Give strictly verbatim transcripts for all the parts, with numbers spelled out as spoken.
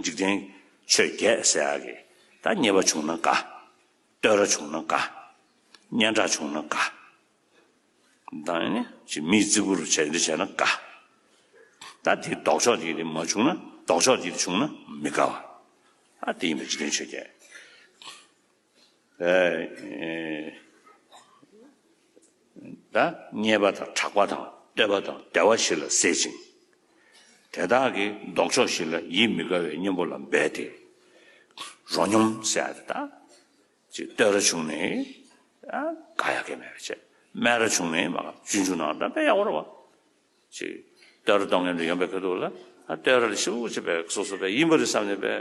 འཇིག་རྟེན་ཆོས་བརྒྱད་ཟེར་ཡག་གི་ད་རྙེད་པ་བྱུང་ན་དགའ། བསྟོད་ར་བྱུང་ན་དགའ། སྙན་གྲགས་བྱུང་ན་དགའ། ད་ནི་ཅིག་མིས་བརྩི་བཀུར་བྱས་འདི་བྱས་ན་དགའ། ད་དེའི་ལྡོག་ཕྱོགས་དེ་དེ་མ་བྱུང་ན་ལྡོག་ཕྱོགས་དེ་དེ་བྱུང་ན་མི་དགའ་བ། ད་དེ་ཡིན་པ་འཇིག་རྟེན་ཆོས་བརྒྱད། ཨེ། ཨེ། ད་རྙེད་པ་དང་གྲགས་པ་དང་བསྟོད་པ་དང་བདེ་བ་བཞི་ལ་སྲེད་ཅིང་། དེ་དག་གི་ལྡོག་ཕྱོགས་བཞི་ལ་ཡིད་མི་དགའ་བའི་གཉེན་པོ་ལ་འབད་དེ། རོ་སྙོམས་ཟེར་ཡ་དེ་ད། ཅིག་བསྟོད་ར་བྱུང་ནས་ཨ་དགའ་ཡག་གི་མེད་པ་བྱས། སྨད་ར་བྱུང་ནས་མ་དགའ། ཆུང་ཆུང་ནང་ད་དཔེ་ཡག་པོ་རེད་བ། ཅིག་བསྟོད་ར་གཏོང་མཁན་དུ་ཡོང་པའི་ཁ་ཐུག་ལ་ཨ་བསྟོད་ར་ལ་ཞེ་པོ་ཅིག་དཔེ་སོ་སོ་དཔེ་ཡིན་པ་རེད་བསམ་ནས་དཔེ།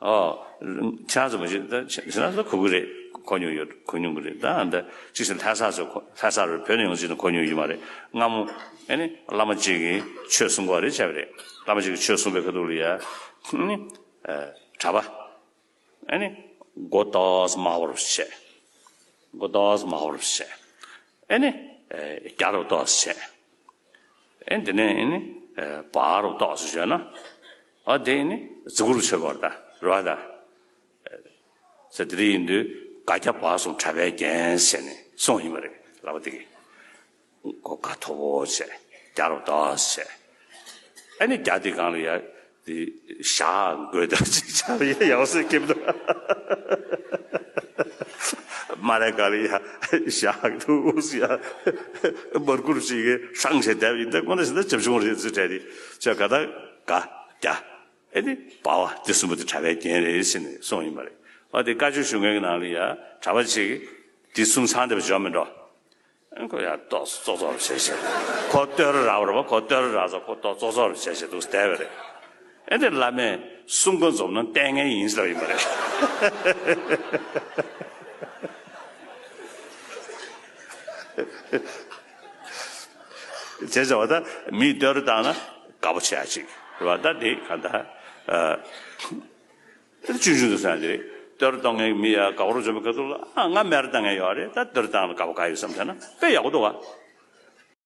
ཨོ། ཁྱེད་རང་ཚོ་མ་གཞི་ད་ཁྱེད་རང་ཚོ་གོ་གི་རེད། གོ་མྱོང་ཡོད། གོ་མྱོང་གི་རེད། ད་ཨ་ད་ཅིག་ཟེར་ལྷ་ས་ཚོ་གོ་ལྷ་ས་རུ་བོད་ནས་ཡོང་ཅིག་ན་གོ་མྱོང་ཡོད་མ་རེད། སྔ་མོ་ཨེ་ནི་བླ་མ་གཅིག་གིས་ཆོས་གསུང་གི་རེད་བྱས་པ་རེད། བླ་མ་གཅིག་གིས་ཆོས་གསུང་པའི་ཁ་ཐུག་ལ་ཡ་ཨ་ནི་ཨ་གྲྭ་པ། ཨེ་ནི་མགོ་ཏོག་ཙམ་དམར་པོ་རུ་བྱས། མགོ་ཏོག་ཙམ་དམར་པོ་རུ་བྱས། ཨེ་ནི་ཨེ་རྒྱ་རུ་ཏོག་ཙམ་བྱས། ཨེ་འདི་ནས་ཨེ་ནི་ཨེ་བག་རུ་ཏོག་ཙམ་བྱས་ན། ཨ་དེ་ཨེ་ནི་བརྩི་བཀུར་བྱེད་དགོས་རེད་ད་རེད་བ་ད། ཟེར་དེ་འདྲ་ཡིན་དུས་སྒ་སྐྱ་བག་གསུམ་གྲྭ་པས་བརྒྱན་ཟེར་ནས་གསུངས་ཡིན་པ་རེད་ལབ་པ་དེ་གི། མགོ་སྒ་མཐོ་པོ་བྱས། རྒྱ་རུ་ཏོག་ཙམ་བྱས། ཨ་ནི་རྒྱ་དེ་སྒང་ལ་ཡ། དེ་ཞྭ་མགོའི་ཐོག་ཅིག་ཆགས་ཡ་ཡག་སེ་སྐེམ་དུ། སྨ་རའི་སྒང་ལ་ཡ་ཞྭ་འདུག་ཡ། མར་ཁུར་ཞིག་གིས་ཧྲང་བྱས་བསྡད་ཡིན་ད་ཁོ་ན་ཞིག་ད་བྱབ་ཆུང་རེད་ཟེར་བྲལ་ཏེ་ཆ་ག་ད་ག་རྒྱ། ཨེ་དེ་བ་བ་དེ་གསུམ་པོ་དེ་གྲྭ་པས་བརྒྱན་རེད་ཟེར་ནས་གསུངས་ཡིན་པ་རེད། ཨ་དེ་བཀའ་ཆོས་ཞུ་མཁན་གྱི་ནང་ལ་ཡ་གྲྭ་པ་ཅིག་དེ་གསུམ་ཚང་བསྡད་པ་ཅིག་ཡོད་མེད་འགྲོ། ཨེ་ཁོ་ཡ་ཏོག་ཙོག་ཙོག་རུ་བྱས་བྱས། ཁོ་བསྟོད་ར་རག་པ་རེད་པ། ཁོ་བསྟོད་ར་རག་ཙང་ཁོ་ཏོག་ཙོག་ཙོག་རུ་བྱས་བྱས་འདུག་བསྡད་པ་རེད། ཨེ་དེ་བླ་མས་གསུང་ཁ་འཛོམས་ན་ལྟས་ངན་ཡིན་ཟེར་བ་ཡིན་པ་རེད། བྱས་ཙང་བ་ད་མིས་བསྟོད་ར་བཏང་ན་དགའ་པོ་བྱེད་ཡ་ཅིག་རེད་བ། ད་དེ་གང་ལྟར་ཨ། ཆུང་ཆུང་དུ་སོང་ཡ་དེ་རེད། བསྟོད་ར་གཏོང་མཁན་གྱི་མི་ཡ་དགའ་པོ་རུ་འཇོམས་པའི་ཁ་ཐུག་ལ་ཨ་ང་སྨད་ར་བཏང་མཁན་ཡོད་རེད། ད་བསྟོད་ར་བཏང་ལ་དགའ་པོ་དགའ་ཡོད་བསམ་བྱས་ན་དཔེ་ཡག་པོ་འདུག་བ།